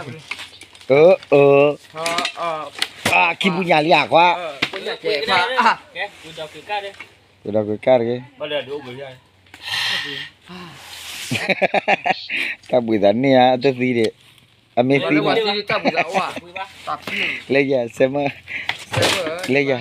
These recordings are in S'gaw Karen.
အၢ အၢ အခံပူၤညၣ်လံဧါခွါ, ပဒီးကွံာ်ကၢ်တဂ့ၤ, တၢ်ဘှံးသးန့ၢ်ဧါ အတသံဒံး, အမ့ၢ်သံန့ၣ်, လၢယၤ ဆဲမၢ, လၢယၤ,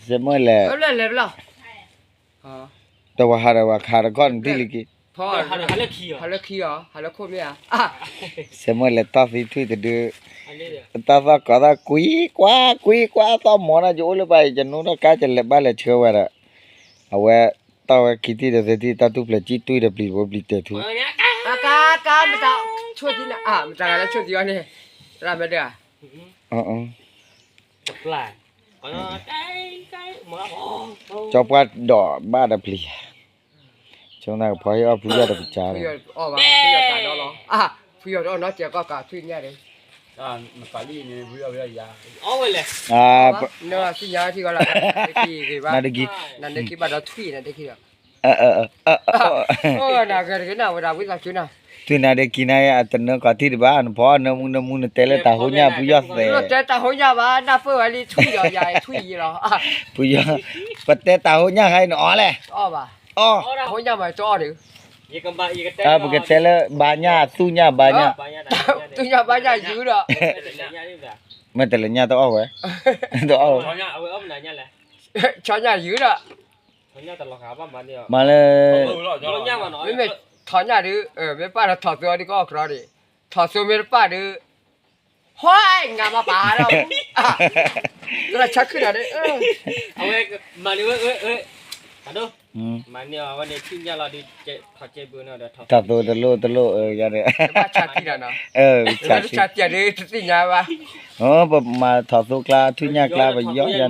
ဆဲမၢလဲၣ်, တဝၤဟးဒီးဝၤခးတခီၣ်နထံၣ်လံက့ၤ, ဟးလၢခံအီၤ ဟးလၢခိၣ်မ့ၢ်ဧါ, ဆဲမၢလဲၤတီၢ်သံထွံၣ်တဒု, တၢ်သီၣ်ကိးသီၣ်ကွံကွၢ်ကွံကွၢ်သီၣ်မီၤနီၤ ယအိၣ်လၢပှၤ ယနိဒီးကါ ယလဲၤဘၣ်လဲၤဆှၢဝဲဒီး, အဝဲ တီၢ်ဝဲခံထံၣ်ဒီးသၢထံၣ် တၢ်တူၢ်ဖျဲးကံၣ်တွံၢ်ဒီးပျံၤဖိပျံၤတဲာ်ထူ, ကါ ကါ မတၤဆိၣ်သံနၤ မတၤဂၤလၢဆိၣ်သံအီၤန့ၣ်, တၢ်မ့ၢ်ဒၢ ကၠီပှၢ်ဒီးဘၣ်ဒီးပျံၤ, ဆိကမိၣ်ကဖီဟ့ၣ်အီၣ်ဖုယီၢ်ဒီးပစါလီၤ, ဖုယီၢ်ဒီးအီၣ်နီၢ်ကဲကီၢ်ကးထွံၣ်ညၣ်ဒီး, နတကံ, နဂ့ၤတဂ့ၤနၤဝဲဒၣ်ဝံသးစူၤနၤ, ထွံၣ်နၤဒီးကံနၤ အတနၢကီးထံၣ်တဘၣ် နဖီအီၣ်နၢမူနၢမူ နတဲလၢတၢ်ဟိညၣ်ဖုယီၢ်သဲး, နတဲတၢ်ဟိညၣ်ဘၣ် နၢ်ပၢၢ်ဝဲလံထွံၣ်ဒီးယၤထွံၣ်ယံလီၤ, ဖုယီၢ်, ပတဲတၢ်ဟိညၣ်ဟဲအံၤနအီၣ်လဲၣ်, အီၣ်, ပကတဲလၢဘါညၣ် သူၣ်ညၣ် ဘါညၣ်, သူၣ်ညၣ်ဘါညၣ်ယုာ်ဒီး, မ့ၢ်တလဲၤညၣ်တအီၣ်ဝဲ, တအီၣ်ဝဲ, ဆီညၣ်ယုာ်ဒီး, မၤလၢ, မ့မ့ၢ်ထီၣ်ညၣ်ဒုး, မ့ၢ်ပာ်ဒီးထီၣ်သိအီၤဒုးကအီၣ်ကြီဒံး, ထီၣ်သိမ့ၢ်တပာ်ဒုး, ဟီ, ငါမၤပာ်ဒီး, တၢ်ဆါခုနၤဒုး, အဝဲ, မၤန့ၢ်ဝဲ, မၤန့ၢ်အဝဲန့ၣ် ထံၣ်ညၣ်လီၤဒုး, ထီၣ်သိတလိၣ်တလိၣ်, ပမၤထီၣ်သိကျါ ထံၣ်ညၣ်ကျါ ပယီၤယၤန့ၣ်,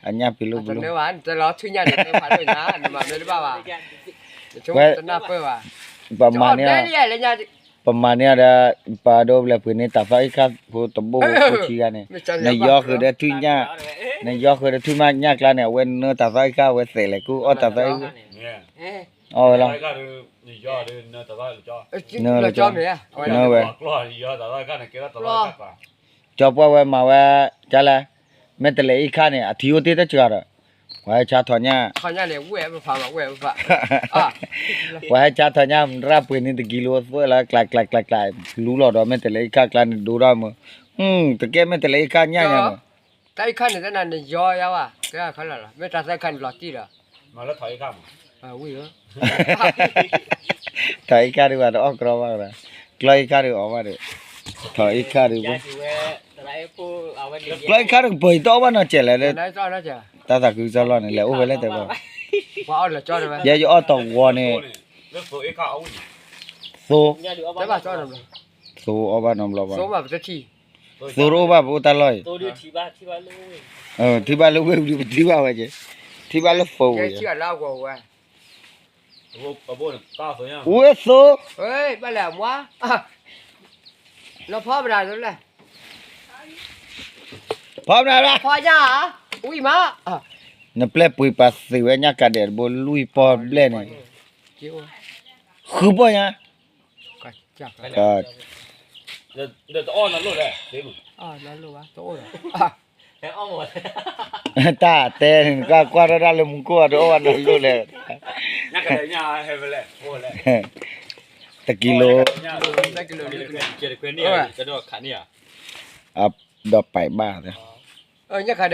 အညၣ်ပံၤလိၣ်ပလိၣ်, ပမၤန့ၢ်, ပမၤန့ၢ်ဒီး, ပဒိၣ်ဘျဲၣ်ပှ့ၤန့ၢ်တၢ်သီၣ်အ့ၣ်ခၣ်ဖိတဘိဖိဖိဆံဂၤန့ၣ်, နယီဃုာ်ဒီးထွံၣ်ညၣ်, နယီဃုာ်ဒီးထွံၣ်ညၣ်ကျါန့ၣ် အဝဲနၢတၢ်သီၣ်အ့ၣ်ခၣ် အဝဲသဲးလဲၤကူအီၣ်တၢ်သီၣ်အ့ၣ်, အီၣ်ဝဲလီၤ, နၢလီၤကၠီ, နၢဝဲ, ကၠီပှၢ်ဝဲမၤဝဲ, ကလဲၣ်, မ့ၢ်တလဲၤအ့ၣ်ခၣ်န့ၣ် အထံအိၣ်တ့ၢ်တစှၤဒီး, ပှၤဟဲဆါထီၣ်ညၣ်, ပှၤဟဲဆါထီၣ်ညၣ် ရၣ်ပှ့ၤန့ၢ်တကံလိသၢလၢ ကျးကျးကျးကျး, လူလီၤဒီးမ့ၢ်တလဲၤအ့ၣ်ခၣ်ကျါန့ၣ် ဒိဒီးမုၢ်, တကဲမ့ၢ်တလဲၤအ့ၣ်ခၣ်ညၣ်ညါမုၢ်, တၢ်အ့ၣ်ခၣ်န့ၣ် တၢ်နၤန့ၣ်ယီယါဘၣ်, ကဲခီလီၤလီၤ, မ့ၢ်တၢ်သၢခၣ်န့ၣ်လီၤတံၢ်ဒီး, ထီၣ်အ့ၣ်ခၣ်ဒုးဘၣ်တအီၣ်ကြီဘၣ်, ကျီအ့ၣ်ခၣ်ဒုးအီၣ်ဘၣ်ဒီး, ထီၣ်အ့ၣ်ခၣ်ဒုး, ကျီအ့ၣ်ခၣ်ဒုးပၢၤတအီၣ်ဘၣ်နီတစဲးလဲၣ်လၢ, တၢ်သးခုကစီၣ်လီၢ်န့ၣ် လဲၤအိၣ်ဝဲလၢတဲဘၣ်, ယဲယအီၣ်တဝီန့ၣ်, သိ, သိအီၣ်ဘၣ်နီတဘျီဘၣ်, သိတအိၣ်ဘၣ်ပအိၣ်တၢ်လီၢ်အံၤ, ထံၣ်ဘၣ်လၢဝ့ၢ်ပူၤဒုးပထံၣ်ဘၣ်ဝဲက့, ထံၣ်ဘၣ်လၢသိဝဲ, ဝ့ၢ်သိ, ဘၣ်လဲၣ်မွါ, လီၤဖီမနုၤလဲၣ်, ဖီမနုၤလဲၣ်, ဖီညါ, ဝံၣ်မး, နပျဲၢ်ပှ့ၤပာ်သ့ၣ်ဝဲညၣ်ကးဒဲးတဘိ လွံၢ်ပီၢ်ဘျဲၣ်န့ၣ်, ဃုပီၢ်ညါ, တၢ်တဲန့ၣ် နကွၢ်ကွၢ်ထီၣ်တၢ်လၢမူခိၣ်အီၤ တအိၣ်ဘၣ်နီတလိၣ်လဲၣ်, တကံလိ, ဒီ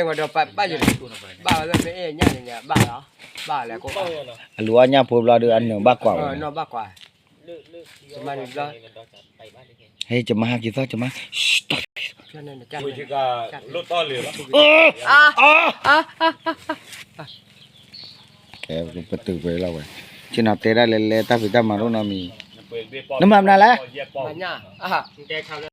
းပာ်ဘၣ်, ဘၣ်လီၤ, အလူၤအီၣ်ညၣ်ဖိဘျီဒီး အနၢၤဘၣ်ကွၢ်ဝဲ, ဟဲ ကမၤဟးက့ၤသီၣ် ကမၤ, ပတုာ်ပှဲၤလီၤဝဲ, ဆ့ၣ်နီၤတဲဒၣ်လဲၤလဲၤတၢ်ဖံးတၢ်မၤဒိၣ်နီတမံၤ, နမၤမနုၤလဲၣ်.